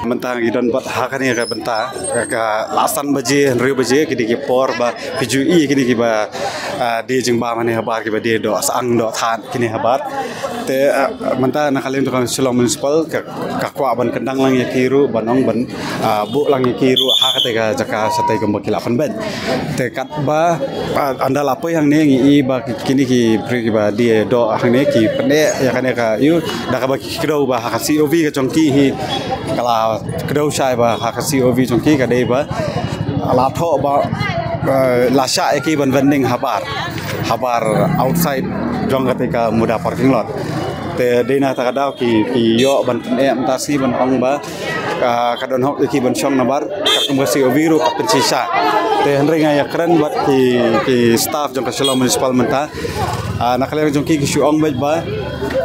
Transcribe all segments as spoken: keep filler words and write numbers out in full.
Mynta ngi don pat ha kane ka bynta ka la san baje, hynriew baje, kine ki por ba phi ju ïohi kine kiba, ah, die jingbam hangne habar, kiba die doh sang doh thad kine habar. Te, ah, mynta na ka liang jong ka Shillong Municipal ka, ka kwah ban kyndang lang ïa ki ruh, ban ong ban, ah, buh lang ïa ki ruh ha katei ka jaka shatei kumba ki la pynbeit. Te katba, ah, ynda la poi hangne ngi i ba ki, kine ki briew kiba die doh hangne ki pyneh ïa kane ka ïa u, da kaba ki kdew ba ha ka C O V ka jong ki hi, ka la kdew shai ba ha ka C O V jong ki ka dei ba la thoh ba, eh, la shah ïa ki ban vending habar, habar outside jong katei ka Muda parking lot. Te dei na kata ka daw ki, ki ïoh ban pyneh mynta shi ban ong ba, ah, ka don hok ïa ki ban shong namar katkum ka C O V ruh ka pynshisha. Te hynrei nga ïakren bad ki, ki staff jong ka Shillong Municipal mynta, ah, na ka liang jong ki ki shu ong beit ba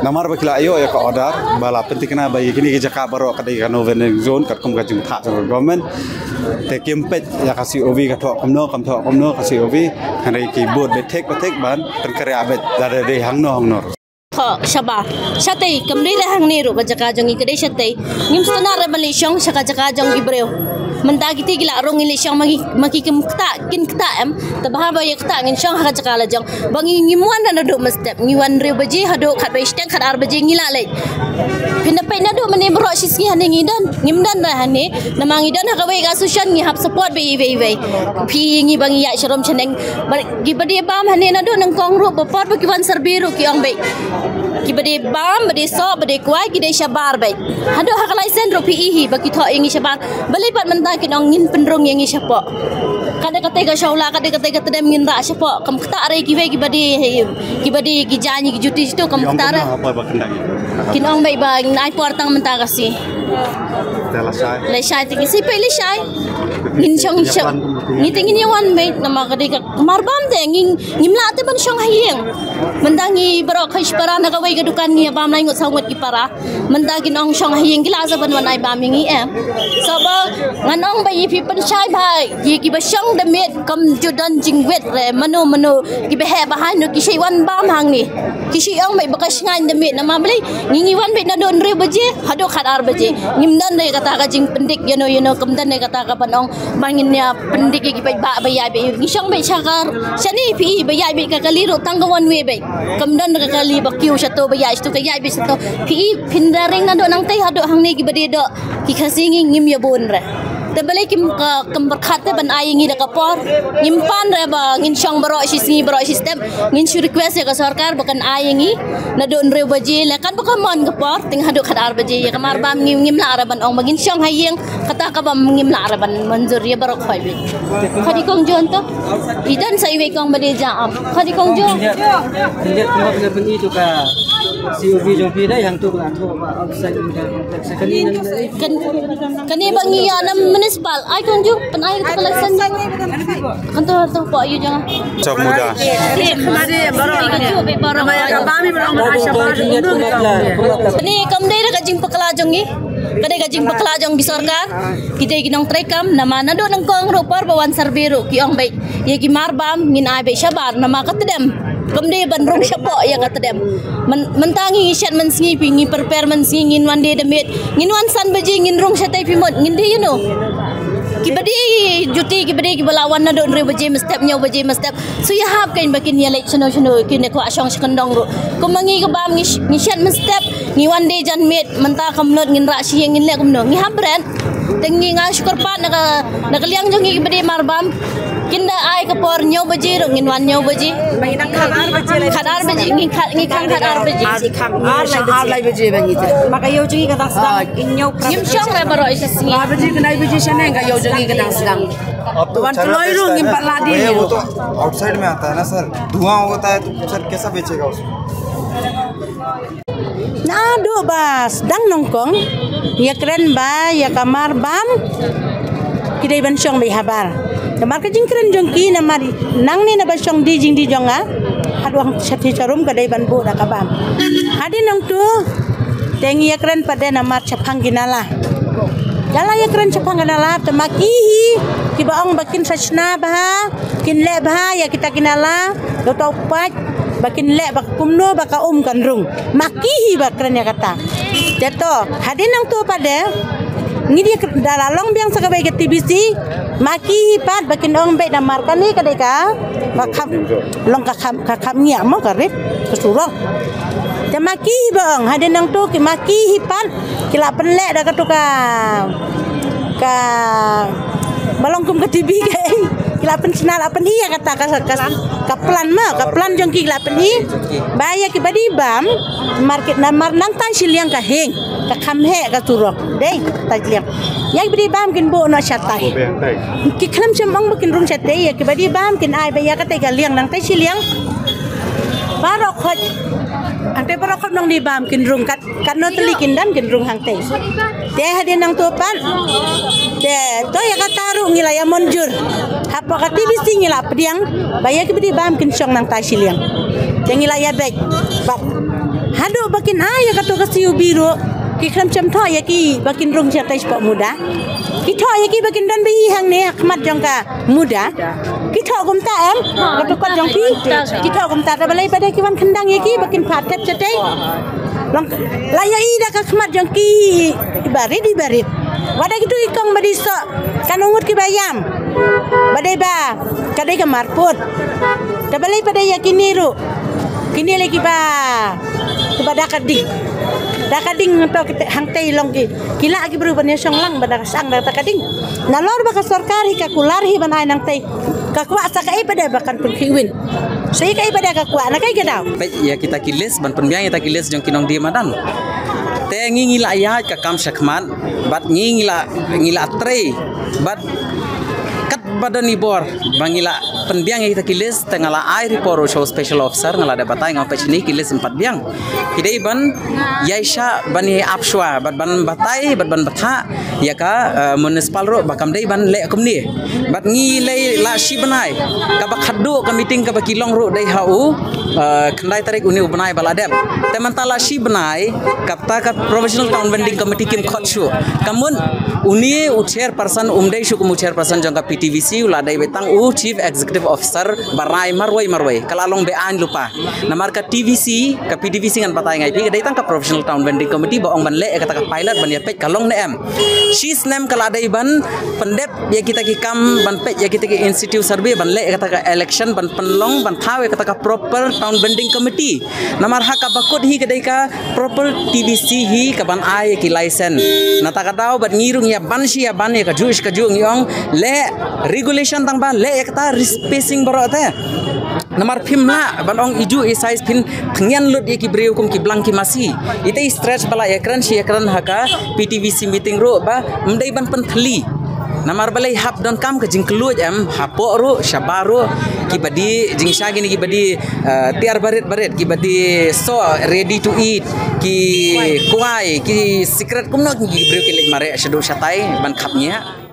namar ba ki la ïoh ïa ka order ba la pynthikna ba ïa kine ki jaka baroh ka dei ka no vending zone katkum ka jingthah jong ka government. Te kim peit ïa ka C O V ka thoh kumno, kam thoh kumno ka C O V, hynrei ki bud beit thik beit thik ban pynkhreh beit da dei hangno hangno. Kho shabar. Shatei, kam dei la hangne ruh ka jaka jong ngi ka dei shatei. Ngim sngewtynnat re ban leit shong sha ka jaka jong ki briew. Mynta kiti ki la rung ngi leit shong ma ki, ma ki kim ktah, kin ktah em. Te bha ba ïa ktah ngin shong ha ka jaka la jong. Ba ngi ngim wan naduh mynstep. Ngi wan hynriew baje haduh khatwei shiteng khatar baje ngi la leit. Phin da peit naduh mynne baroh shisngi hangne ngi don. Ngim don re hangne. Namar ngi don ha kawei ka association ngi hap support beit iwei iwei. Phi ngi ba ngi ïaid sharum shaneng. Ba kiba die bam hangne naduh nyngkong ruh ba por ba ki wan survey ruh ki ong beit. Kiba die bam, ba die soh, ba die kwai, ki dei shabar beit. Haduh ha ka license ruh phi i hi ba ki thoh ïa ngi shabar. Balei pat mynta kin ong ngin pynrung ïa ngi shapoh. Ka dei katei ka shawla, ka dei katei ka tdem ngin rah shapoh. Kam ktah re kiwei kiba die, kiba die ki jaiñ ki juti shitu kam ktah re. Kin ong beit ba ngin ai por tang mynta ka sngi. Lashai. Lashai te ngi shu peit lashai. Ngin shong shong. Ngi te ngin ïa wan beit namar ka dei ka marbam te ngi ngim lah te ban shong ha ïing. Mynta ngi baroh khuid para na kawei ka dukan ngi bam lai ngut saw ngut ki para. Mynta kin ong shong ha ïing ki lah sa ban wan ai bam ïa ngi em. Sa ba ngan ong ba ïa phi pynshai ba ïa kiba shong da miet kam ju don jingwit re mano mano kiba heh ba haino ki shei wan bam hangne. Ki shei ong beit ba ka shngaiñ da miet namar balei ngi ngi wan beit naduh hynriew baje haduh khatar baje. Ngim don re kata ka jingpyndik ïano ïano kam don re kata ka ban ong ba ngin ïa pyndik ïa ki paidbah ba ïaid beit ngi shong beit sha ka shane phi i ba ïaid beit ka kali ruh tang ka one way beit. Kam don ka kali ba kiew shato ba ïaid shato ka ïaid beit shato. Phi i phin da ring naduh nangtei haduh hangne kiba die doh ki Khasi ngi ngim ïa bun re. Te balei kim ka kam pyrkhat te ban ai ïa ngi da ka por. Ngim pan re ba ngin shong baroh shisngi baroh shistep. Ngin shu request ïa ka sorkar ba kan ai ïa ngi naduh hynriew baje leh kan ba ka mon ka por teng haduh khatar baje ïa ka marbam ngi ngim lah re ban ong ba ngin shong ha ïing kata kaba ngim lah re ban mynjur ïa baroh khoit beit. Khadi kong jon to. I don sa iwei kong ba die ja am. Khadi kong jon. Khyndiat kumba pynïaid pynïaid tu ka C O V jong phi dei hangtu ka tu ba outside ka complex. Kane Kan, kane ba ngi ïa na municipal ai kong ju pynai ka license. Kan tu tu pok ïa jong. Chok Muda. Kane kam dei ka jingpakla jong ngi. Ka dei ka jingpakla jong ki sorkar. Ki dei ki nongtrei kam namar naduh nyngkong ruh por ba wan survey ruh ki ong beit ïa ki marbam ngin ai beit shabar namar ka tdem. Kam dei ban rung shapoh ïa ka tdem. Mynta ngi ngi shet mynsngi phi ngi prepare mynsngi ngin wan die da miet. Ngin wan san baje ngin rung shatei phi mut ngin die ïano. Kiba die juti kiba die kiba la wan naduh hynriew baje mynstep hynñiew baje mynstep. Shu ïahap kein ba kin ïa leit shano shano kin ïa kwah shong sha kyndong ruh. Kumba ngi ka bam ngi shet mynstep ngi wan die jan miet mynta kam lut ngin rah shi ïing ngin leh kumno ngi hap bret. Te ngi nga shu kyrpad na ka na ka liang jong ngi kiba die marbam. Kin da ai ka por hynñiew baje ruh ngin wan hynñiew baje. Khatar baje ngi khat ngi khang khatar baje. Ar lai baje ba ngi te. Ma ka ïew jong ngi ka dang sdang hynñiew. Ngim shong re baroh shisngi. Ar baje khyndai baje shaneng ka ïew jong ngi ka dang sdang. Wan kloi ruh ngim pat lah die. वो तो आउटसाइड में आता है ना सर, धुआं होता है तो सर कैसा बेचेगा उसको? Naduh ba sdang nyngkong ïakren ba ïa ka marbam ki dei ban shong beit habar. Namar ka jingkren jong ki namar nangne naba shong die jingdie jong nga. Haduh shathie sharum ka dei ban buh da ka bam. Hadien nangtu te ngi ïakren pat de namar shaphang ki nala. Ïa la ïakren shaphang ki nala te ma ki hi kiba ong ba kin sa shna bha, kin leh bha ïa kita ki nala. Doto pat ba kin leh ba kumno ba ka um kan rung. Ma ki hi ba kren ïa kata. Te to hadien nangtu pat de ngi dei da la long biang sa kawei ka T V C. Ma ki hi pat ba kin ong beit namar kane ka dei ka ka kham long ka kham ka kham ngiah mo ka rit ka surok. Te ma ki hi ba ong hadien nangtu ki ma ki hi pat ki la pynleh da katu ka ka ba long kum ka T V ka ei ki la pynshna la pyn-i ïa kata ka ka ka plan ma ka plan jong ki la pyn-i ba ïa ki ba dei bam market namar nangtai shiliang ka heng ka kham heh ka surok dei tai shiliang ïa ki ba dei bam kin buh noh shatai. Ki khlem shem ong ba kin rung shatai ïa ki ba dei bam kin ai ba ïa katai ka liang nangtai shiliang. Baroh khot hangtai baroh khot nong dei bam kin rung kat kat no tylli kin dang kin rung hangtai. Te hadien nangtu pat te to ïa kata ruh ngi la ïa mynjur. Hapoh ka T V C ngi la pdiang ba ïa ki ba dei bam kin shong nangtai shiliang. Te ngi la ïa beit bad haduh ba kin ai ïa katu ka C U B ruh ki khlem shem thoh ïa ki ba kin rung shatai shapoh MUDA. Ki thoh ïa ki ba kin don ba hi hangne ha khmat jong ka MUDA. Ki thoh kumta em? Katu kot jong ki. Ki thoh kumta ta balei pat de ki wan khyndang ïa ki ba kin phah thep shatai. Long la ïohi da ka khmat jong ki i barit i barit. Wat da kitu i kong ba dei soh kan ong ngut kiba ïam. Ba dei ba ka dei ka marput. Ta balei pat de ïa kine ruh. Kine lei kiba kiba da ka ding. Da ka ding to hangtai long ki. Ki lah ki briew ban ïa shong lang ba da ka sang da ka ding. Nalor ba ka sorkar hi ka kular hi ban ai nangtai. Ka kwah sa kaei pat de ba kan pynkhih win. Sa ïa kaei pat de ka kwah na kaei ka daw. Peit ïa kita ki list ban pynbiang ïa kita ki list jong ki nongdie madan. Te ngi ngi la ïaid ka kam shakhmat bad ngi ngi la ngi la trei bad kat ba don i bor ba ngi la pynbiang ïa kita ki list te nga la ai report ruh sha u special officer nga la dep batai nga ong peit shane ki list em pat biang. Ki dei ban ïaishah ban ïa ap shuwa bad ban batai bad ban bthah ïa ka eh, municipal ruh ba kam dei ban leh kumne. Bad ngi lei la shi bnai kaba khadduh ka meeting kaba ki long ruh dei ha u eh, khyndai tarik une u bnai ba la dep. Te mynta la shi bnai kata ka professional town vending committee kim khot shuh. Ka mut une u chairperson um dei shuh kum u chairperson jong ka P T V C u la dei beit tang u chief executive officer ba rai marwei marwei ka la long be-aiñ lypa. Namar ka T V C ka P T V C ngan batai ngai phi ka dei tang ka professional town vending committee ba ong ban leh ïa kata ka pilot ban ïa peit ka long ne em. Shi snem ka la dei ban pyndep ïa kita ki kam ban peit ïa kita ki institute survey ban leh ïa kata ka election ban pynlong ban thaw ïa kata ka proper town vending committee. Namar ha kaba kut hi ka dei ka proper T V C hi ka ban ai ïa ki license. Nata ka daw bad ngi ruh ngi ïa ban shi ïa ban ïa ka juh shi ka juh ngi ong leh regulation tang ba leh ïa kata rispacing baroh te. Namar phim lah ban ong i juh i size phin thngian lut ïa ki briew kum ki blang ki masi. Ite i stretch ba la ïa kren shi ïa kren ha ka P T V C meeting ruh ba ym dei ban pynthli. Namar balei hap donkam ka jingkylluid em hapoh ruh shabar ruh ki ba die jingshai kine ki ba die eh, tiar barit barit ki ba die soh ready to eat ki kwai ki secret kumno ki briew ki leit mareh shaduh shatai ban khap ngiah.